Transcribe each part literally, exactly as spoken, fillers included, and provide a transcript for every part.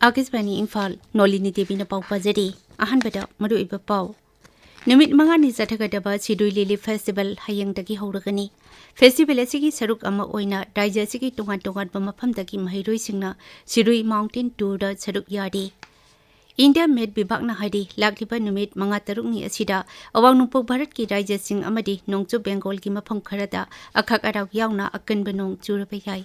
ꯑꯥꯀꯥꯁꯕꯥꯅꯤ ꯏꯝꯐꯥꯜ, ꯅꯣꯂꯤꯅꯤ ꯗꯦꯕꯤꯅ ꯄꯥꯎ ꯄꯥꯖꯔꯤ꯫ ꯑꯍꯥꯟꯕꯗ ꯃꯔꯨꯑꯣꯏꯕ ꯄꯥꯎ꯫ ꯅꯨꯃꯤꯠ ꯃꯉꯥꯅꯤ ꯆꯠꯊꯒꯗꯕ ꯁꯤꯔꯨꯏ ꯂꯤꯂꯤ ꯐꯦꯁꯇꯤꯚꯦꯜ ꯍꯌꯦꯡꯗꯒꯤ ꯍꯧꯔꯒꯅꯤ꯫ ꯐꯦꯁꯇꯤꯚꯦꯜ ꯑꯁꯤꯒꯤ ꯁꯔꯨꯛ ꯑꯃ ꯑꯣꯏꯅ ꯔꯥꯖ꯭ꯌ ꯑꯁꯤꯒꯤ ꯇꯣꯉꯥꯟ ꯇꯣꯉꯥꯟꯕ ꯃꯐꯝꯗꯒꯤ ꯃꯍꯩꯔꯣꯏꯁꯤꯡꯅ ꯁꯤꯔꯨꯏ ꯃꯥꯎꯟꯇꯦꯟ ꯇꯨꯔꯗ ꯁꯔꯨꯛ ꯌꯥꯔꯤ꯫ ꯏꯟꯗꯤꯌꯥ ꯃꯦꯠ ꯕꯤꯚꯥꯒꯅ ꯍꯥꯏꯔꯤ, ꯂꯥꯛꯂꯤꯕ ꯅꯨꯃꯤꯠ ꯃꯉꯥ ꯇꯔꯨꯛꯅꯤ ꯑꯁꯤꯗ ꯑꯋꯥꯡ ꯅꯣꯡꯄꯣꯛ ꯚꯥꯔꯠꯀꯤ ꯔꯥꯖ꯭ꯌꯁꯤꯡ ꯑꯃꯗꯤ ꯅꯣꯡꯆꯨꯞ ꯕꯦꯡꯒꯣꯜꯒꯤ ꯃꯐꯝ ꯈꯔꯗ ꯑꯈꯥꯛ ꯑꯔꯥꯎ ꯌꯥꯎꯅ ꯑꯀꯟꯕ ꯅꯣꯡ ꯆꯨꯔꯕ ꯌꯥꯏ꯫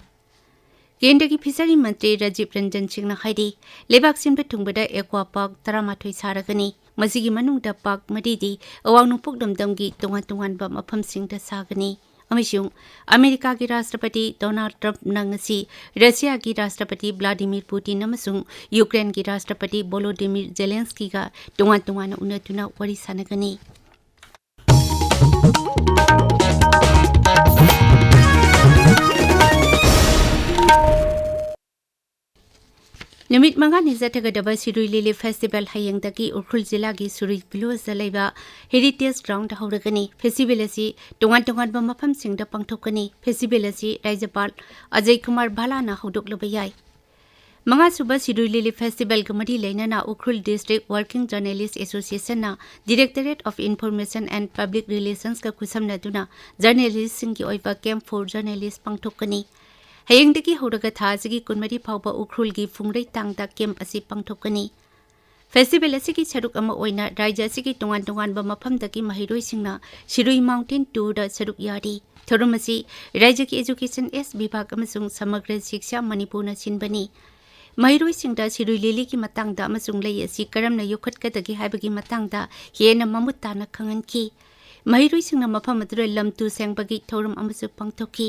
ꯀꯦꯟꯗ꯭ꯔꯒꯤ ꯐꯤꯁꯔꯤ ꯃꯟꯇ꯭ꯔꯤ ꯔꯥꯖꯤꯕ ꯔꯟꯖꯟ ꯁꯤꯡꯅ ꯍꯥꯏꯔꯤ, ꯂꯩꯕꯥꯛ ꯁꯤꯟꯕ ꯊꯨꯡꯕꯗ ꯑꯦꯀ꯭ꯋꯥ ꯄꯥꯔꯛ ꯇꯔꯥꯃꯥꯊꯣꯏ ꯁꯥꯔꯒꯅꯤ꯫ ꯃꯁꯤꯒꯤ ꯃꯅꯨꯡꯗ ꯄꯥꯔꯛ ꯃꯔꯤꯗꯤ ꯑꯋꯥꯡ ꯅꯣꯡꯄꯣꯛ ꯂꯝꯗꯝꯒꯤ ꯇꯣꯉꯥꯟ ꯇꯣꯉꯥꯟꯕ ꯃꯐꯝꯁꯤꯡꯗ ꯁꯥꯒꯅꯤ꯫ ꯑꯃꯁꯨꯡ ꯑꯃꯦꯔꯤꯀꯥꯒꯤ ꯔꯥꯁꯇ꯭ꯔꯄꯇꯤ ꯗꯣꯅꯥꯜꯗ ꯇ꯭ꯔꯝꯞꯅ ꯉꯁꯤ ꯔꯁꯤꯌꯥꯒꯤ ꯔꯥꯁꯇ꯭ꯔꯄꯇꯤ ꯚ꯭ꯂꯥꯗꯤꯃꯤꯔ ꯄꯨꯇꯤꯟ ꯑꯃꯁꯨꯡ ꯌꯨꯀ꯭ꯔꯦꯟꯒꯤ ꯔꯥꯁꯇ꯭ꯔꯄꯇꯤ ꯚꯣꯂꯣꯗꯤꯃꯤꯔ ꯖꯦꯂꯦꯟꯁꯀꯤꯒ ꯇꯣꯉꯥꯟ ꯇꯣꯉꯥꯟꯅ ꯎꯅꯗꯨꯅ ꯋꯥꯔꯤ ꯁꯥꯟꯅꯒꯅꯤ꯫ ꯅꯨꯃꯤꯠ ꯃꯉꯥꯅꯤ ꯆꯠꯊꯒꯗꯕ ꯁꯤꯔꯨꯏ ꯂꯤꯂꯤ ꯐꯦꯁꯇꯤꯚꯦꯜ ꯍꯌꯦꯡꯗꯒꯤ ꯎꯈ꯭ꯔꯨꯜ ꯖꯤꯂꯥꯒꯤ ꯁꯤꯔꯨꯏ ꯚꯤꯂꯦꯖꯇ ꯂꯩꯕ ꯍꯦꯔꯤꯇꯦꯖ ꯒ꯭ꯔꯥꯎꯟꯗ ꯍꯧꯔꯒꯅꯤ꯫ ꯐꯦꯁꯇꯤꯚꯦꯜ ꯑꯁꯤ ꯇꯣꯉꯥꯟ ꯇꯣꯉꯥꯟꯕ ꯃꯐꯝꯁꯤꯡꯗ ꯄꯥꯡꯊꯣꯛꯀꯅꯤ꯫ ꯐꯦꯁꯇꯤꯚꯦꯜ ꯑꯁꯤ ꯔꯥꯖ꯭ꯌꯄꯥꯜ ꯑꯖꯌ ꯀꯨꯃꯥꯔ ꯚꯥꯂꯥꯅ ꯍꯧꯗꯣꯛꯂꯕ ꯌꯥꯏ꯫ ꯃꯉꯥꯁꯨꯕ ꯁꯤꯔꯨꯏ ꯂꯤꯂꯤ ꯐꯦꯁꯇꯤꯚꯦꯜꯒ ꯃꯔꯤ ꯂꯩꯅꯅ ꯎꯈ꯭ꯔꯨꯜ ꯗꯤꯁꯇ꯭ꯔꯤꯛ ꯋꯥꯔꯀꯤꯡ ꯖꯔꯅꯦꯂꯤꯁ ꯑꯦꯁꯣꯁꯤꯌꯦꯁꯟꯅ Directorate of Information and Public Relationsꯀ ꯈꯨꯠꯁꯝꯅꯗꯨꯅ ꯖꯔꯅꯦꯂꯤꯁꯁꯤꯡꯒꯤ ꯑꯣꯏꯕ Camp for Journalists ꯄꯥꯡꯊꯣꯛꯀꯅꯤ꯫ ꯍꯌꯦꯡꯗꯒꯤ ꯍꯧꯔꯒ ꯊꯥ ꯑꯁꯤꯒꯤ ꯀꯨꯟꯃꯔꯤ ꯐꯥꯎꯕ ꯎꯈ꯭ꯔꯨꯜꯒꯤ ꯐꯨꯡꯔꯩ ꯇꯥꯡꯗ ꯀꯦꯝꯞ ꯑꯁꯤ ꯄꯥꯡꯊꯣꯛꯀꯅꯤ꯫ ꯐꯦꯁꯇꯤꯚꯦꯜ ꯑꯁꯤꯒꯤ ꯁꯔꯨꯛ ꯑꯃ ꯑꯣꯏꯅ ꯔꯥꯖ꯭ꯌ ꯑꯁꯤꯒꯤ ꯇꯣꯉꯥꯟ ꯇꯣꯉꯥꯟꯕ ꯃꯐꯝꯗꯒꯤ ꯃꯍꯩꯔꯣꯏꯁꯤꯡꯅ ꯁꯤꯔꯨꯏ ꯃꯥꯎꯟꯇꯦꯟ ꯇꯨꯔꯗ ꯁꯔꯨꯛ ꯌꯥꯔꯤ꯫ ꯊꯧꯔꯝ ꯑꯁꯤ ꯔꯥꯖ꯭ꯌꯒꯤ ꯑꯦꯖꯨꯀꯦꯁꯟ ꯑꯦꯁ ꯕꯤꯚꯥꯒ ꯑꯃꯁꯨꯡ ꯁꯃꯒ꯭ꯔ ꯁꯤꯛꯁꯥ ꯃꯅꯤꯄꯨꯔꯅ ꯁꯤꯟꯕꯅꯤ꯫ ꯃꯍꯩꯔꯣꯏꯁꯤꯡꯗ ꯁꯤꯔꯨꯏ ꯂꯤꯂꯤꯒꯤ ꯃꯇꯥꯡꯗ ꯑꯃꯁꯨꯡ ꯂꯩ ꯑꯁꯤ ꯀꯔꯝꯅ ꯌꯣꯛꯈꯠꯀꯗꯒꯦ ꯍꯥꯏꯕꯒꯤ ꯃꯇꯥꯡꯗ ꯍꯦꯟꯅ ꯃꯃꯨꯠ ꯇꯥꯅ ꯈꯪꯍꯟꯈꯤ꯫ ꯃꯍꯩꯔꯣꯏꯁꯤꯡꯅ ꯃꯐꯝ ꯑꯗꯨꯗ ꯂꯝ ꯇꯨ ꯁꯦꯡꯕꯒꯤ ꯊꯧꯔꯝ ꯑꯃꯁꯨ ꯄꯥꯡꯊꯣꯛꯈꯤ꯫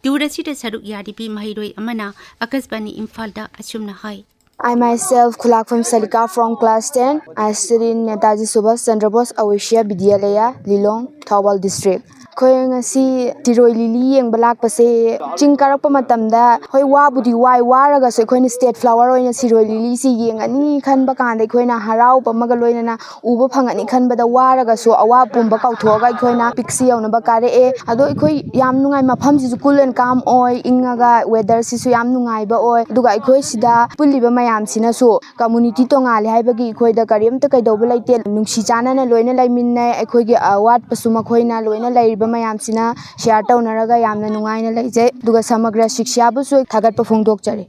ꯇꯨꯔ ꯑꯁꯤꯗ ꯁꯔꯨꯛ ꯌꯥꯔꯤꯕꯤ ꯃꯍꯩꯔꯣꯏ ꯑꯃꯅ ꯑꯥꯀꯥꯁꯕꯥꯅꯤ ꯏꯝꯐꯥꯜꯗ ꯑꯁꯨꯝꯅ ꯍꯥꯏ꯫ I myself, Khulakpham Salika from class ten. I study in Netaji Subhas Chandra Bose Awasia Vidyalaya, Lilong. Thoubal district꯫ ꯑꯩꯈꯣꯏ ꯉꯁꯤ ꯁꯤꯔꯣꯏ ꯂꯤꯂꯤ ꯌꯦꯡꯕ ꯂꯥꯛꯄꯁꯦ, ꯆꯤꯡ ꯀꯥꯔꯛꯄ ꯃꯇꯝꯗ ꯍꯣꯏ ꯋꯥꯕꯨꯗꯤ ꯋꯥꯏ, ꯋꯥꯔꯒꯁꯨ ꯑꯩꯈꯣꯏꯅ state flower ꯑꯣꯏꯅ ꯁꯤꯔꯣꯏ ꯂꯤꯂꯤꯁꯤ ꯌꯦꯡꯉꯅꯤ ꯈꯟꯕ ꯀꯥꯟꯗ ꯑꯩꯈꯣꯏꯅ ꯍꯔꯥꯎꯕ ꯑꯃꯒ ꯂꯣꯏꯅꯅ ꯎꯕ ꯐꯪꯉꯅꯤ ꯈꯟꯕꯗ ꯋꯥꯔꯒꯁꯨ ꯑꯋꯥ ꯄꯨꯝꯕ ꯀꯥꯎꯊꯣꯛꯑꯒ ꯑꯩꯈꯣꯏꯅ peakꯁꯤ ꯌꯧꯅꯕ ꯀꯥꯔꯛꯑꯦ꯫ ꯑꯗꯣ ꯑꯩꯈꯣꯏ ꯌꯥꯝ ꯅꯨꯡꯉꯥꯏ, ꯃꯐꯝꯁꯤꯁꯨ cool and calm ꯑꯣꯏ, ꯏꯪꯉꯒ weatherꯁꯤꯁꯨ ꯌꯥꯝ ꯅꯨꯡꯉꯥꯏꯕ ꯑꯣꯏ꯫ ꯑꯗꯨꯒ ꯑꯩꯈꯣꯏ ꯁꯤꯗ ꯄꯨꯜꯂꯤꯕ ꯃꯌꯥꯝꯁꯤꯅꯁꯨ community ꯇꯣꯉꯥꯜꯂꯦ ꯍꯥꯏꯕꯒꯤ ꯑꯩꯈꯣꯏꯗ ꯀꯔꯤꯝꯇ ꯀꯩꯗꯧꯕ ꯂꯩꯇꯦ, ꯅꯨꯡꯁꯤ ꯆꯥꯟꯅꯅ ꯂꯣꯏꯅ ꯂꯩꯃꯤꯟꯅꯩ꯫ ꯑꯩꯈꯣꯏꯒꯤ ꯑꯋꯥꯠꯄꯁꯨ ꯃꯈꯣꯏꯅ ꯂꯣꯏꯅ ꯂꯩꯔꯤꯕ ꯃꯌꯥꯝꯁꯤꯅ share ꯇꯧꯅꯔꯒ ꯌꯥꯝꯅ ꯅꯨꯡꯉꯥꯏꯅ ꯂꯩꯖꯩ꯫ ꯑꯗꯨꯒ ꯁꯃꯒ꯭ꯔ ꯁꯤꯛꯁ꯭ꯌꯥꯕꯨꯁꯨ ꯊꯥꯒꯠꯄ ꯐꯣꯡꯗꯣꯛꯆꯔꯤ꯫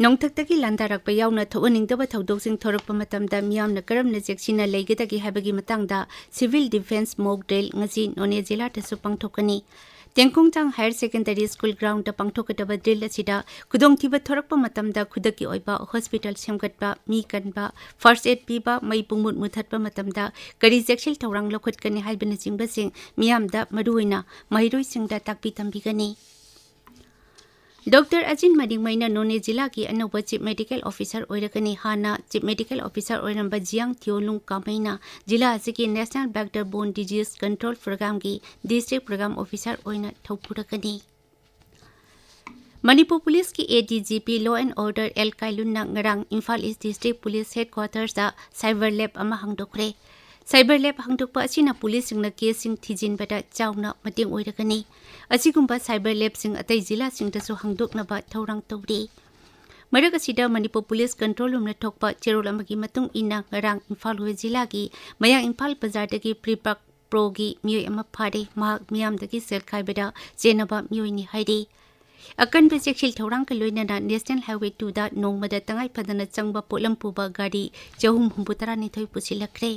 ꯅꯣꯡꯊꯛꯇꯒꯤ ꯂꯥꯟꯗꯥꯔꯛꯄ ꯌꯥꯎꯅ ꯊꯣꯛꯍꯟꯅꯤꯡꯗꯕ ꯊꯧꯗꯣꯛꯁꯤꯡ ꯊꯣꯔꯛꯄ ꯃꯇꯝꯗ ꯃꯤꯌꯥꯝꯅ ꯀꯔꯝꯅ ꯆꯦꯛꯁꯤꯟꯅ ꯂꯩꯒꯗꯒꯦ ꯍꯥꯏꯕꯒꯤ ꯃꯇꯥꯡꯗ civil defence mock drill ꯉꯁꯤ ꯅꯣꯅꯦ ꯖꯤꯂꯥꯗꯁꯨ ꯄꯥꯡꯊꯣꯛꯀꯅꯤ꯫ ꯇꯦꯡꯈꯣꯡꯖꯥꯡ Higher Secondary School groundꯗ ꯄꯥꯡꯊꯣꯛꯀꯗꯕ drill ꯑꯁꯤꯗ ꯈꯨꯗꯣꯡꯊꯤꯕ ꯊꯣꯔꯛꯄ ꯃꯇꯝꯗ ꯈꯨꯗꯛꯀꯤ ꯑꯣꯏꯕ hospital ꯁꯦꯝꯒꯠꯄ, ꯃꯤ ꯀꯟꯕ, first aid ꯄꯤꯕ, ꯃꯩ ꯄꯨꯡꯃꯨꯠ ꯃꯨꯊꯠꯄ ꯃꯇꯝꯗ ꯀꯔꯤ ꯆꯦꯛꯁꯤꯜ ꯊꯧꯔꯥꯡ ꯂꯧꯈꯠꯀꯅꯤ ꯍꯥꯏꯕꯅꯆꯤꯡꯕꯁꯤꯡ ꯃꯤꯌꯥꯝꯗ, ꯃꯔꯨꯑꯣꯏꯅ ꯃꯍꯩꯔꯣꯏꯁꯤꯡꯗ ꯇꯥꯛꯄꯤ ꯇꯝꯕꯤꯒꯅꯤ꯫ ꯗꯣꯛꯇꯔ ꯑꯖꯤꯟ ꯃꯅꯤꯡꯃꯩꯅ ꯅꯣꯅꯦ ꯖꯤꯂꯥꯒꯤ ꯑꯅꯧꯕ Chief Medical Officer ꯑꯣꯏꯔꯒꯅꯤ꯫ ꯍꯥꯟꯅ Chief Medical Officer ꯑꯣꯏꯔꯝꯕ ꯖꯤꯌꯥꯡ ꯊꯤꯑꯣꯂꯨꯡ ꯀꯥꯃꯩꯅ ꯖꯤꯂꯥ ꯑꯁꯤꯒꯤ National Vector Borne Disease Control Programꯒꯤ District Program Officer ꯑꯣꯏꯅ ꯊꯧꯄꯨꯔꯛꯀꯅꯤ꯫ ꯃꯅꯤꯄꯨꯔ ꯄꯨꯂꯤꯁꯀꯤ ADGP Law and Order L ꯀꯥꯏꯂꯨꯟꯅ ꯉꯔꯥꯡ Imphal East District Police Headquartersꯇ cyber lab ꯑꯃ ꯍꯥꯡꯗꯣꯛꯈ꯭ꯔꯦ꯫ Cyber lab ꯍꯥꯡꯗꯣꯛꯄ ꯑꯁꯤꯅ ꯄꯨꯂꯤꯁꯁꯤꯡꯅ caseꯁꯤꯡ ꯊꯤꯖꯤꯟꯕꯗ ꯆꯥꯎꯅ ꯃꯇꯦꯡ ꯑꯣꯏꯔꯒꯅꯤ꯫ ꯑꯁꯤꯒꯨꯝꯕ cyber labꯁꯤꯡ ꯑꯇꯩ ꯖꯤꯂꯥꯁꯤꯡꯗꯁꯨ ꯍꯥꯡꯗꯣꯛꯅꯕ ꯊꯧꯔꯥꯡ ꯇꯧꯔꯤ꯫ ꯃꯔꯛ ꯑꯁꯤꯗ ꯃꯅꯤꯄꯨꯔ ꯄꯨꯂꯤꯁ control roomꯅ ꯊꯣꯛꯄ ꯆꯦꯔꯣꯜ ꯑꯃꯒꯤ ꯃꯇꯨꯡ ꯏꯟꯅ ꯉꯔꯥꯡ ꯏꯝꯐꯥꯜ ꯋꯦꯁ ꯖꯤꯂꯥꯒꯤ ꯃꯌꯥꯡ ꯏꯝꯐꯥꯜ ꯕꯖꯥꯔꯗꯒꯤ Pripak Proꯒꯤ ꯃꯤꯑꯣꯏ ꯑꯃ ꯐꯥꯔꯦ꯫ ꯃꯍꯥꯛ ꯃꯤꯌꯥꯝꯗꯒꯤ ꯁꯦꯜ ꯈꯥꯏꯕꯗ ꯆꯦꯟꯅꯕ ꯃꯤꯑꯣꯏꯅꯤ ꯍꯥꯏꯔꯤ꯫ ꯑꯀꯟꯕ ꯆꯦꯛꯁꯤꯜ ꯊꯧꯔꯥꯡꯒ ꯂꯣꯏꯅꯅ National Highway twoꯗ ꯅꯣꯡꯃꯗ ꯇꯉꯥꯏ ꯐꯗꯅ ꯆꯪꯕ ꯄꯣꯠꯂꯝ ꯄꯨꯕ ꯒꯥꯔꯤ ꯆꯍꯨꯝ ꯍꯨꯝꯐꯨ ꯇꯔꯥꯅꯤꯊꯣꯏ ꯄꯨꯁꯤꯜꯂꯛꯈ꯭ꯔꯦ꯫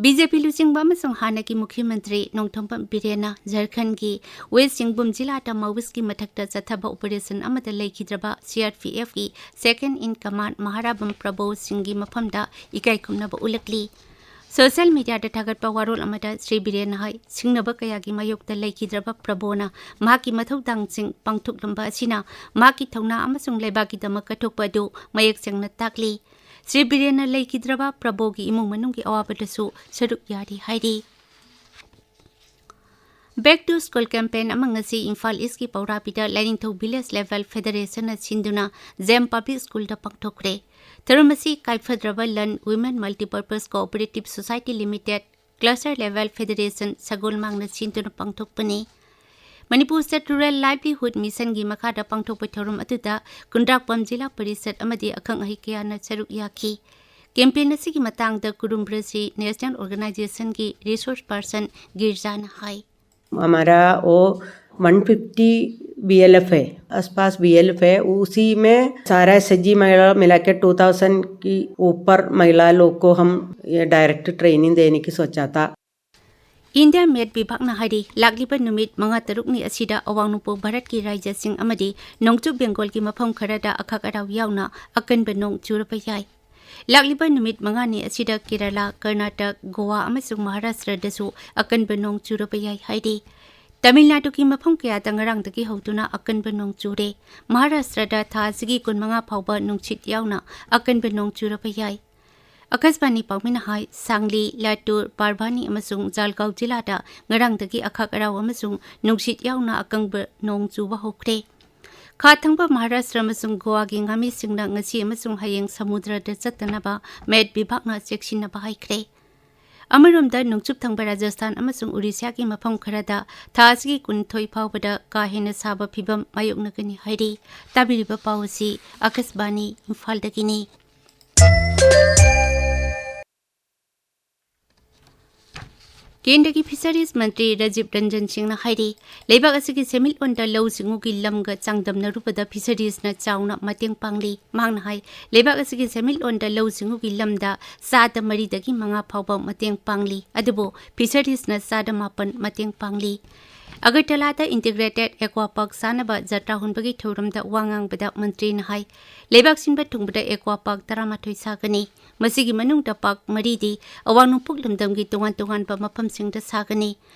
BJP ꯂꯨꯆꯤꯡꯕ ꯑꯃꯁꯨꯡ ꯍꯥꯟꯅꯒꯤ ꯃꯨꯈ꯭ꯌ ꯃꯟꯇ꯭ꯔꯤ ꯅꯣꯡꯊꯣꯝꯕꯝ ꯕꯤꯔꯦꯟꯅ ꯖꯔꯈꯟꯒꯤ ꯋꯦꯁ ꯁꯤꯡꯚꯨꯝ ꯖꯤꯂꯥꯗ Maoistꯀꯤ ꯃꯊꯛꯇ ꯆꯠꯊꯕ operation ꯑꯃꯗ ꯂꯩꯈꯤꯗ꯭ꯔꯕ CRPFꯀꯤ second in command ꯃꯍꯥꯔꯥꯕꯝ ꯄ꯭ꯔꯕꯣ ꯁꯤꯡꯒꯤ ꯃꯐꯝꯗ ꯏꯀꯥꯏ ꯈꯨꯝꯅꯕ ꯎꯠꯂꯛꯂꯤ꯫ Social mediaꯗ ꯊꯥꯒꯠꯄ ꯋꯥꯔꯣꯜ ꯑꯃꯗ ꯁ꯭ꯔꯤ ꯕꯤꯔꯦꯟꯅ ꯍꯥꯏ, ꯁꯤꯡꯅꯕ ꯀꯌꯥꯒꯤ ꯃꯥꯌꯣꯛꯇ ꯂꯩꯈꯤꯗ꯭ꯔꯕ ꯄ꯭ꯔꯕꯣꯅ ꯃꯍꯥꯛꯀꯤ ꯃꯊꯧꯗꯥꯡꯁꯤꯡ ꯄꯥꯡꯊꯣꯛꯂꯝꯕ ꯑꯁꯤꯅ ꯃꯍꯥꯛꯀꯤ ꯊꯧꯅꯥ ꯑꯃꯁꯨꯡ ꯂꯩꯕꯥꯛꯀꯤꯗꯃꯛ ꯀꯠꯊꯣꯛꯄ ꯑꯗꯨ ꯃꯌꯦꯛ ꯁꯦꯡꯅ ꯇꯥꯛꯂꯤ꯫ ꯁ꯭ꯔꯤ ꯕꯤꯔꯦꯟꯅ ꯂꯩꯈꯤꯗ꯭ꯔꯕ ꯄ꯭ꯔꯕꯣꯒꯤ ꯏꯃꯨꯡ ꯃꯅꯨꯡꯒꯤ ꯑꯋꯥꯕꯗꯁꯨ ꯁꯔꯨꯛ ꯌꯥꯔꯤ ꯍꯥꯏꯔꯤ꯫ Back to School campaign ꯑꯃ ꯉꯁꯤ ꯏꯝꯐꯥꯜ ꯏꯁꯀꯤ ꯄꯧꯔꯥꯕꯤꯗ ꯂꯥꯏꯅꯤꯡꯊꯧ Village Level Federation ꯅ ꯁꯤꯟꯗꯨꯅ ꯖꯦꯝ Public School ꯗ ꯄꯥꯡꯊꯣꯛꯈ꯭ꯔꯦ꯫ ꯊꯧꯔꯝ ꯑꯁꯤ ꯀꯥꯏꯐꯗ꯭ꯔꯕ ꯂꯟ Women Multipurpose Cooperative Society Limited Cluster Level Federation ꯁꯒꯣꯜꯃꯥꯡꯅ ꯁꯤꯟꯗꯨꯅ ꯄꯥꯡꯊꯣꯛꯄꯅꯤ꯫ Manipur State Rural Livelihood Mission ꯒꯤ ꯃꯈꯥꯗ ꯄꯥꯡꯊꯣꯛꯄ ꯊꯧꯔꯝ ꯑꯗꯨꯗ ꯀꯨꯟꯗ꯭ꯔꯥꯛꯄꯝ ꯖꯤꯂꯥ ꯄꯔꯤꯁꯠ ꯑꯃꯗꯤ ꯑꯈꯪ ꯑꯍꯩ ꯀꯌꯥꯅ ꯁꯔꯨꯛ ꯌꯥꯈꯤ꯫ Campaign ꯑꯁꯤꯒꯤ ꯃꯇꯥꯡꯗ ꯀꯨꯔꯨꯝꯕ꯭ꯔꯁꯤ National Organization ꯒꯤ Resource Person ꯒꯤꯔꯖꯥꯅ ꯍꯥꯏ꯫ हमारा वो वन फिफ्टी बीएलएफ है, आसपास बीएलएफ है। उसी में सारा एसएचजी महिला मिला के टू थाउजेंड की ऊपर महिला लोग को हम ये डायरेक्ट ट्रेनिंग देने की सोचा था। India Met ꯕꯤꯚꯥꯒꯅ ꯍꯥꯏꯔꯤ, ꯂꯥꯛꯂꯤꯕ ꯅꯨꯃꯤꯠ ꯃꯉꯥ ꯇꯔꯨꯛꯅꯤ ꯑꯁꯤꯗ ꯑꯋꯥꯡ ꯅꯣꯡꯄꯣꯛ ꯚꯥꯔꯠꯀꯤ ꯔꯥꯖ꯭ꯌꯁꯤꯡ ꯑꯃꯗꯤ ꯅꯣꯡꯆꯨꯞ ꯕꯦꯡꯒꯣꯜꯒꯤ ꯃꯐꯝ ꯈꯔꯗ ꯑꯈꯥꯛ ꯑꯔꯥꯎ ꯌꯥꯎꯅ ꯑꯀꯟꯕ ꯅꯣꯡ ꯆꯨꯔꯕ ꯌꯥꯏ꯫ ꯂꯥꯛꯂꯤꯕ ꯅꯨꯃꯤꯠ ꯃꯉꯥꯅꯤ ꯑꯁꯤꯗ ꯀꯦꯔꯂꯥ, ꯀꯔꯅꯥꯇꯛ, ꯒꯣꯋꯥ ꯑꯃꯁꯨꯡ ꯃꯍꯥꯔꯥꯁꯇ꯭ꯔꯗꯁꯨ ꯑꯀꯟꯕ ꯅꯣꯡ ꯆꯨꯔꯕ ꯌꯥꯏ ꯍꯥꯏꯔꯤ꯫ ꯇꯥꯃꯤꯜ ꯅꯥꯗꯨꯒꯤ ꯃꯐꯝ ꯀꯌꯥꯗ ꯉꯔꯥꯡꯗꯒꯤ ꯍꯧꯗꯨꯅ ꯑꯀꯟꯕ ꯅꯣꯡ ꯆꯨꯔꯦ꯫ ꯃꯍꯥꯔꯥꯁꯇ꯭ꯔꯗ ꯊꯥ ꯑꯁꯤꯒꯤ ꯀꯨꯟꯃꯉꯥ ꯐꯥꯎꯕ ꯅꯨꯡꯁꯤꯠ ꯌꯥꯎꯅ ꯑꯀꯟꯕ ꯅꯣꯡ ꯆꯨꯔꯕ ꯌꯥꯏ꯫ ꯑꯀꯥꯁꯕꯥꯅꯤ ꯄꯥꯎꯃꯤꯅ ꯍꯥꯏ, ꯁꯥꯡꯂꯤ, ꯂꯥꯇꯨꯔ, ꯄꯥꯔꯚꯥꯅꯤ ꯑꯃꯁꯨꯡ ꯖꯥꯜꯒꯥꯎ ꯖꯤꯂꯥꯗ ꯉꯔꯥꯡꯗꯒꯤ ꯑꯈꯥꯛ ꯑꯔꯥꯎ ꯑꯃꯁꯨꯡ ꯅꯨꯡꯁꯤꯠ ꯌꯥꯎꯅ ꯑꯀꯪꯕ ꯅꯣꯡ ꯆꯨꯕ ꯍꯧꯈ꯭ꯔꯦ꯫ ꯈꯥ ꯊꯪꯕ ꯃꯍꯥꯔꯥꯁꯇ꯭ꯔ ꯑꯃꯁꯨꯡ ꯒꯣꯋꯥꯒꯤ ꯉꯥꯃꯤꯁꯤꯡꯅ ꯉꯁꯤ ꯑꯃꯁꯨꯡ ꯍꯌꯦꯡ ꯁꯃꯨꯗ꯭ꯔꯗ ꯆꯠꯇꯅꯕ ꯃꯦꯠ ꯕꯤꯚꯥꯒꯅ ꯆꯦꯛꯁꯤꯟꯅꯕ ꯍꯥꯏꯈ꯭ꯔꯦ꯫ ꯑꯃꯔꯣꯝꯗ, ꯅꯣꯡꯆꯨꯞ ꯊꯪꯕ ꯔꯥꯖꯁꯊꯥꯟ ꯑꯃꯁꯨꯡ ꯎꯔꯤꯁ꯭ꯌꯥꯒꯤ ꯃꯐꯝ ꯈꯔꯗ ꯊꯥ ꯑꯁꯤꯒꯤ ꯀꯨꯟꯅꯤꯊꯣꯏ ꯐꯥꯎꯕꯗ ꯀꯥ ꯍꯦꯟꯅ ꯁꯥꯕ ꯐꯤꯚꯝ ꯃꯥꯌꯣꯛꯅꯒꯅꯤ ꯍꯥꯏꯔꯤ꯫ ꯇꯥꯕꯤꯔꯤꯕ ꯄꯥꯎ ꯑꯁꯤ ꯑꯀꯥꯁꯕꯥꯅꯤ ꯏꯝꯐꯥꯜꯗꯒꯤꯅꯤ꯫ ꯀꯦꯟꯗ꯭ꯔꯒꯤ ꯐꯤꯁꯔꯤꯁ ꯃꯟꯇ꯭ꯔꯤ ꯔꯥꯖꯤꯕ ꯔꯟꯖꯟ ꯁꯤꯡꯅ ꯍꯥꯏꯔꯤ, ꯂꯩꯕꯥꯛ ꯑꯁꯤꯒꯤ ꯁꯦꯟꯃꯤꯠꯂꯣꯟꯗ ꯂꯧꯎ ꯁꯤꯡꯎꯒꯤ ꯂꯝꯒ ꯆꯥꯡꯗꯝꯅꯔꯨꯕꯗ ꯐꯤꯁꯔꯤꯁꯅ ꯆꯥꯎꯅ ꯃꯇꯦꯡ ꯄꯥꯡꯂꯤ꯫ ꯃꯍꯥꯛꯅ ꯍꯥꯏ, ꯂꯩꯕꯥꯛ ꯑꯁꯤꯒꯤ ꯁꯦꯟꯃꯤꯠꯂꯣꯟꯗ ꯂꯧꯎ ꯁꯤꯡꯎꯒꯤ ꯂꯝꯗ ꯆꯥꯗ ꯃꯔꯤꯗꯒꯤ ꯃꯉꯥ ꯐꯥꯎꯕ ꯃꯇꯦꯡ ꯄꯥꯡꯂꯤ, ꯑꯗꯨꯕꯨ ꯐꯤꯁꯔꯤꯁꯅ ꯆꯥꯗ ꯃꯥꯄꯟ ꯃꯇꯦꯡ ꯄꯥꯡꯂꯤ꯫ ꯑꯒꯔꯇꯂꯥꯗ Integrated Aqua Park ꯁꯥꯅꯕ ꯖꯇ꯭ꯔꯥ ꯍꯨꯟꯕꯒꯤ ꯊꯧꯔꯝꯗ ꯋꯥ ꯉꯥꯡꯕꯗ ꯃꯟꯇ꯭ꯔꯤꯅ ꯍꯥꯏ, ꯂꯩꯕꯥꯛ ꯁꯤꯟꯕ ꯊꯨꯡꯕꯗ Aqua Park ꯇꯔꯥꯃꯥꯊꯣꯏ ꯁꯥꯒꯅꯤ꯫ ꯃꯁꯤꯒꯤ ꯃꯅꯨꯡꯗ park ꯃꯔꯤꯗꯤ ꯑꯋꯥꯡ ꯅꯣꯡꯄꯣꯛ ꯂꯝꯗꯝꯒꯤ ꯇꯣꯉꯥꯟ ꯇꯣꯉꯥꯟꯕ ꯃꯐꯝꯁꯤꯡꯗ ꯁꯥꯒꯅꯤ꯫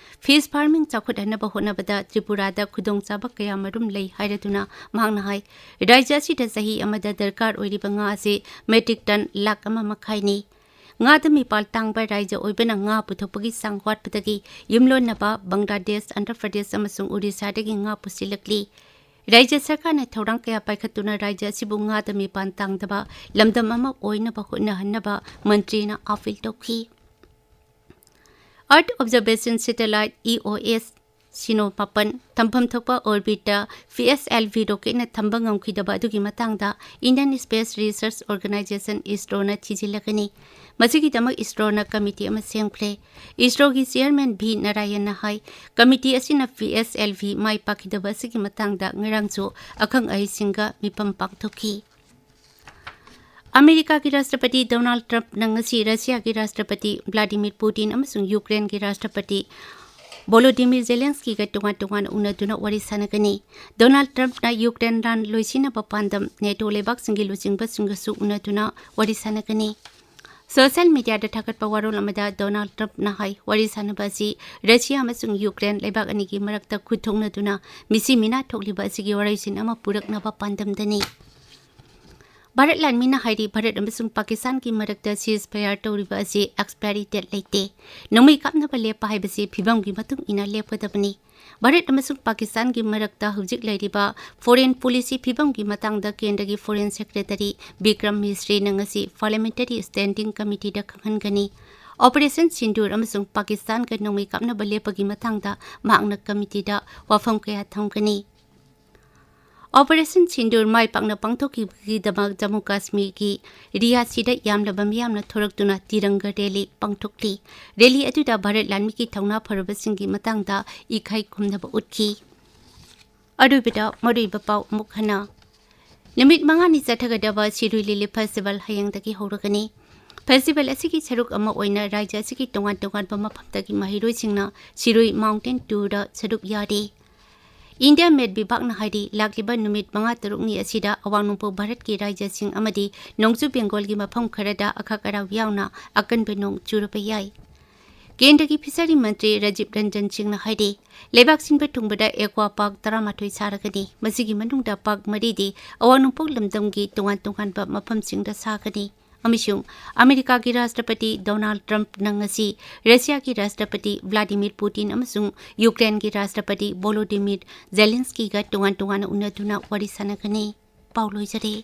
Fish farming ꯆꯥꯎꯈꯠꯍꯟꯅꯕ ꯍꯣꯠꯅꯕꯗ ꯇ꯭ꯔꯤꯄꯨꯔꯥꯗ ꯈꯨꯗꯣꯡꯆꯥꯕ ꯀꯌꯥꯃꯔꯨꯝ ꯂꯩ ꯍꯥꯏꯔꯗꯨꯅ ꯃꯍꯥꯛꯅ ꯍꯥꯏ, ꯔꯥꯖ꯭ꯌ ꯑꯁꯤꯗ ꯆꯍꯤ ꯑꯃꯗ ꯗꯔꯀꯥꯔ ꯑꯣꯏꯔꯤꯕ ꯉꯥ ꯑꯁꯤ metric ton ꯂꯥꯈ ꯑꯃ ꯃꯈꯥꯏꯅꯤ꯫ ꯉꯥꯗ ꯃꯤꯄꯥꯜ ꯇꯥꯡꯕ ꯔꯥꯖ꯭ꯌ ꯑꯣꯏꯕꯅ ꯉꯥ ꯄꯨꯊꯣꯛꯄꯒꯤ ꯆꯥꯡ ꯋꯥꯠꯄꯗꯒꯤ ꯌꯨꯝꯂꯣꯟꯅꯕ ꯕꯪꯒ꯭ꯂꯥꯗꯦꯁ, ꯑꯟꯙ꯭ꯔ ꯄ꯭ꯔꯗꯦꯁ ꯑꯃꯁꯨꯡ ꯎꯔꯤꯁꯥꯗꯒꯤ ꯉꯥ ꯄꯨꯁꯤꯜꯂꯛꯂꯤ꯫ ꯔꯥꯖ꯭ꯌ ꯁꯔꯀꯥꯔꯅ ꯊꯧꯔꯥꯡ ꯀꯌꯥ ꯄꯥꯏꯈꯠꯇꯨꯅ ꯔꯥꯖ꯭ꯌ ꯑꯁꯤꯕꯨ ꯉꯥꯗ ꯃꯤꯄꯥꯟ ꯇꯥꯡꯗꯕ ꯂꯝꯗꯝ ꯑꯃ ꯑꯣꯏꯅꯕ ꯍꯣꯠꯅꯍꯟꯅꯕ ꯃꯟꯇ꯭ꯔꯤꯅ appeal ꯇꯧꯈꯤ꯫ Earth Observation Satellite, E O S, ꯁꯤꯅꯣ ꯃꯥꯄꯟ ꯊꯝꯐꯝ ꯊꯣꯛꯄ orbitꯇ P S L V rocketꯅ ꯊꯝꯕ ꯉꯝꯈꯤꯗꯕ ꯑꯗꯨꯒꯤ ꯃꯇꯥꯡꯗ Indian Space Research Organisation, ISROꯅ ꯊꯤꯖꯤꯜꯂꯒꯅꯤ꯫ ꯃꯁꯤꯒꯤꯗꯃꯛ ISROꯅ committee ꯑꯃ ꯁꯦꯝꯈ꯭ꯔꯦ꯫ ISROꯒꯤ chairman V ꯅꯥꯔꯥꯌꯟꯅ ꯍꯥꯏ, committee ꯑꯁꯤꯅ P S L V ꯃꯥꯏ ꯄꯥꯛꯈꯤꯗꯕ ꯑꯁꯤꯒꯤ ꯃꯇꯥꯡꯗ ꯉꯔꯥꯡꯁꯨ ꯑꯈꯪ ꯑꯍꯩꯁꯤꯡꯒ ꯃꯤꯐꯝ ꯄꯥꯡꯊꯣꯛꯈꯤ꯫ ꯑꯃꯦꯔꯤꯀꯥꯒꯤ ꯔꯥꯁꯇ꯭ꯔꯄꯇꯤ ꯗꯣꯅꯥꯜꯗ ꯇ꯭ꯔꯝꯞꯅ ꯉꯁꯤ ꯔꯁꯤꯌꯥꯒꯤ ꯔꯥꯁꯇ꯭ꯔꯄꯇꯤ ꯚ꯭ꯂꯥꯗꯤꯃꯤꯔ ꯄꯨꯇꯤꯟ ꯑꯃꯁꯨꯡ ꯌꯨꯀ꯭ꯔꯦꯟꯒꯤ ꯔꯥꯁꯇ꯭ꯔꯄꯇꯤ ꯚꯣꯂꯣꯗꯤꯃꯤꯔ ꯖꯦꯂꯦꯟꯁꯀꯤꯒ ꯇꯣꯉꯥꯟ ꯇꯣꯉꯥꯟꯅ ꯎꯅꯗꯨꯅ ꯋꯥꯔꯤ ꯁꯥꯟꯅꯒꯅꯤ꯫ ꯗꯣꯅꯥꯜꯗ ꯇ꯭ꯔꯝꯞꯅ ꯌꯨꯀ꯭ꯔꯦꯟ ꯂꯥꯟ ꯂꯣꯏꯁꯤꯟꯅꯕ ꯄꯥꯟꯗꯝ ꯅꯦꯇꯣ ꯂꯩꯕꯥꯛꯁꯤꯡꯒꯤ ꯂꯨꯆꯤꯡꯕꯁꯤꯡꯒꯁꯨ ꯎꯅꯗꯨꯅ ꯋꯥꯔꯤ ꯁꯥꯟꯅꯒꯅꯤ꯫ Social mediaꯗ ꯊꯥꯒꯠꯄ ꯋꯥꯔꯣꯜ ꯑꯃꯗ ꯗꯣꯅꯥꯜꯗ ꯇ꯭ꯔꯝꯞꯅ ꯍꯥꯏ, ꯋꯥꯔꯤ ꯁꯥꯟꯅꯕ ꯑꯁꯤ ꯔꯁꯤꯌꯥ ꯑꯃꯁꯨꯡ ꯌꯨꯀ꯭ꯔꯦꯟ ꯂꯩꯕꯥꯛ ꯑꯅꯤꯒꯤ ꯃꯔꯛꯇ ꯈꯨꯠ ꯊꯣꯛꯅꯗꯨꯅ ꯃꯤꯁꯤ ꯃꯤꯅꯥ ꯊꯣꯛꯂꯤꯕ ꯑꯁꯤꯒꯤ ꯋꯥꯔꯣꯏꯁꯤꯟ ꯑꯃ ꯄꯨꯔꯛꯅꯕ ꯄꯥꯟꯗꯝꯗꯅꯤ꯫ ꯚꯥꯔꯠ ꯂꯥꯟꯃꯤꯅ ꯍꯥꯏꯔꯤ, ꯚꯥꯔꯠ ꯑꯃꯁꯨꯡ ꯄꯥꯀꯤꯁꯇꯥꯟꯒꯤ ꯃꯔꯛꯇ ceasefire ꯇꯧꯔꯤꯕ ꯑꯁꯤ expiry date ꯂꯩꯇꯦ꯫ ꯅꯣꯡꯃꯩ ꯀꯥꯞꯅꯕ ꯂꯦꯞꯄ ꯍꯥꯏꯕꯁꯤ ꯐꯤꯚꯝꯒꯤ ꯃꯇꯨꯡ ꯏꯟꯅ ꯂꯦꯞꯀꯗꯕꯅꯤ꯫ ꯚꯥꯔꯠ ꯑꯃꯁꯨꯡ ꯄꯥꯀꯤꯁꯇꯥꯟꯒꯤ ꯃꯔꯛꯇ ꯍꯧꯖꯤꯛ ꯂꯩꯔꯤꯕ foreign policy ꯐꯤꯚꯝꯒꯤ ꯃꯇꯥꯡꯗ ꯀꯦꯟꯗ꯭ꯔꯒꯤ Foreign Secretary ꯕꯤꯀ꯭ꯔꯝ ꯃꯤꯁ꯭ꯔꯤꯅ ꯉꯁꯤ Parliamentary Standing Committeeꯗ ꯈꯪꯍꯟꯒꯅꯤ꯫ Operation Sindoor ꯑꯃꯁꯨꯡ ꯄꯥꯀꯤꯁꯇꯥꯟꯒ ꯅꯣꯡꯃꯩ ꯀꯥꯞꯅꯕ ꯂꯦꯞꯄꯒꯤ ꯃꯇꯥꯡꯗ ꯃꯍꯥꯛꯅ committeeꯗ ꯋꯥꯐꯝ ꯀꯌꯥ ꯊꯝꯒꯅꯤ꯫ Operation Sindoor ꯃꯥꯏ ꯄꯥꯛꯅ ꯄꯥꯡꯊꯣꯛꯈꯤꯕꯒꯤꯗꯃꯛ ꯖꯝꯃꯨ ꯀꯥꯁꯃꯤꯔꯒꯤ ꯔꯤꯌꯥꯁꯤꯗ ꯌꯥꯝꯂꯕ ꯃꯤꯌꯥꯝꯅ ꯊꯣꯔꯛꯇꯨꯅ ꯇꯤꯔꯪꯒ rally ꯄꯥꯡꯊꯣꯛꯂꯤ꯫ Rally ꯑꯗꯨꯗ ꯚꯥꯔꯠ ꯂꯥꯟꯃꯤꯒꯤ ꯊꯧꯅꯥ ꯐꯔꯕꯁꯤꯡꯒꯤ ꯃꯇꯥꯡꯗ ꯏꯀꯥꯏ ꯈꯨꯝꯅꯕ ꯎꯠꯈꯤ꯫ ꯑꯔꯣꯏꯕꯗ ꯃꯔꯨꯑꯣꯏꯕ ꯄꯥꯎ ꯑꯃꯨꯛ ꯍꯟꯅ꯫ ꯅꯨꯃꯤꯠ ꯃꯉꯥꯅꯤ ꯆꯠꯊꯒꯗꯕ ꯁꯤꯔꯨꯏ ꯂꯤꯂꯤ festival ꯍꯌꯦꯡꯗꯒꯤ ꯍꯧꯔꯒꯅꯤ꯫ ꯐꯦꯁꯇꯤꯚꯦꯜ ꯑꯁꯤꯒꯤ ꯁꯔꯨꯛ ꯑꯃ ꯑꯣꯏꯅ ꯔꯥꯖ꯭ꯌ ꯑꯁꯤꯒꯤ ꯇꯣꯉꯥꯟ ꯇꯣꯉꯥꯟꯕ ꯃꯐꯝꯗꯒꯤ ꯃꯍꯩꯔꯣꯏꯁꯤꯡꯅ ꯁꯤꯔꯨꯏ ꯃꯥꯎꯟꯇꯦꯟ ꯇꯨꯔꯗ ꯁꯔꯨꯛ ꯌꯥꯔꯤ꯫ ꯏꯟꯗꯤꯌꯥ ꯃꯦꯠ ꯕꯤꯚꯥꯒꯅ ꯍꯥꯏꯔꯤ, ꯂꯥꯛꯂꯤꯕ ꯅꯨꯃꯤꯠ ꯃꯉꯥ ꯇꯔꯨꯛꯅꯤ ꯑꯁꯤꯗ ꯑꯋꯥꯡ ꯅꯣꯡꯄꯣꯛ ꯚꯥꯔꯠꯀꯤ ꯔꯥꯖ꯭ꯌꯁꯤꯡ ꯑꯃꯗꯤ ꯅꯣꯡꯆꯨꯞ ꯕꯦꯡꯒꯣꯜꯒꯤ ꯃꯐꯝ ꯈꯔꯗ ꯑꯈꯥꯛ ꯑꯔꯥꯎ ꯌꯥꯎꯅ ꯑꯀꯟꯕ ꯅꯣꯡ ꯆꯨꯔꯕ ꯌꯥꯏ꯫ ꯀꯦꯟꯗ꯭ꯔꯒꯤ ꯐꯤꯁꯔꯤ ꯃꯟꯇ꯭ꯔꯤ ꯔꯥꯖꯤꯕ ꯔꯟꯖꯟ ꯁꯤꯡꯅ ꯍꯥꯏꯔꯤ, ꯂꯩꯕꯥꯛ ꯁꯤꯟꯕ ꯊꯨꯡꯕꯗ ꯑꯦꯀ꯭ꯋꯥ ꯄꯥꯔꯛ ꯇꯔꯥꯃꯥꯊꯣꯏ ꯁꯥꯔꯒꯅꯤ꯫ ꯃꯁꯤꯒꯤ ꯃꯅꯨꯡꯗ ꯄꯥꯔꯛ ꯃꯔꯤꯗꯤ ꯑꯋꯥꯡ ꯅꯣꯡꯄꯣꯛ ꯂꯝꯗꯝꯒꯤ ꯇꯣꯉꯥꯟ ꯇꯣꯉꯥꯟꯕ ꯃꯐꯝꯁꯤꯡꯗ ꯁꯥꯒꯅꯤ꯫ ꯑꯃꯁꯨꯡ ꯑꯃꯦꯔꯤꯀꯥꯒꯤ ꯔꯥꯁꯇ꯭ꯔꯄꯇꯤ ꯗꯣꯅꯥꯜꯗ ꯇ꯭ꯔꯝꯞꯅ ꯉꯁꯤ ꯔꯁꯤꯌꯥꯒꯤ ꯔꯥꯁꯇ꯭ꯔꯄꯇꯤ ꯚ꯭ꯂꯥꯗꯤꯃꯤꯔ ꯄꯨꯇꯤꯟ ꯑꯃꯁꯨꯡ ꯌꯨꯀ꯭ꯔꯦꯟꯒꯤ ꯔꯥꯁꯇ꯭ꯔꯄꯇꯤ ꯚꯣꯂꯣꯗꯤꯃꯤꯔ ꯖꯦꯂꯦꯟꯁꯀꯤꯒ ꯇꯣꯉꯥꯟ ꯇꯣꯉꯥꯟꯅ ꯎꯅꯗꯨꯅ ꯋꯥꯔꯤ ꯁꯥꯟꯅꯒꯅꯤ꯫ ꯄꯥꯎ ꯂꯣꯏꯖꯔꯦ꯫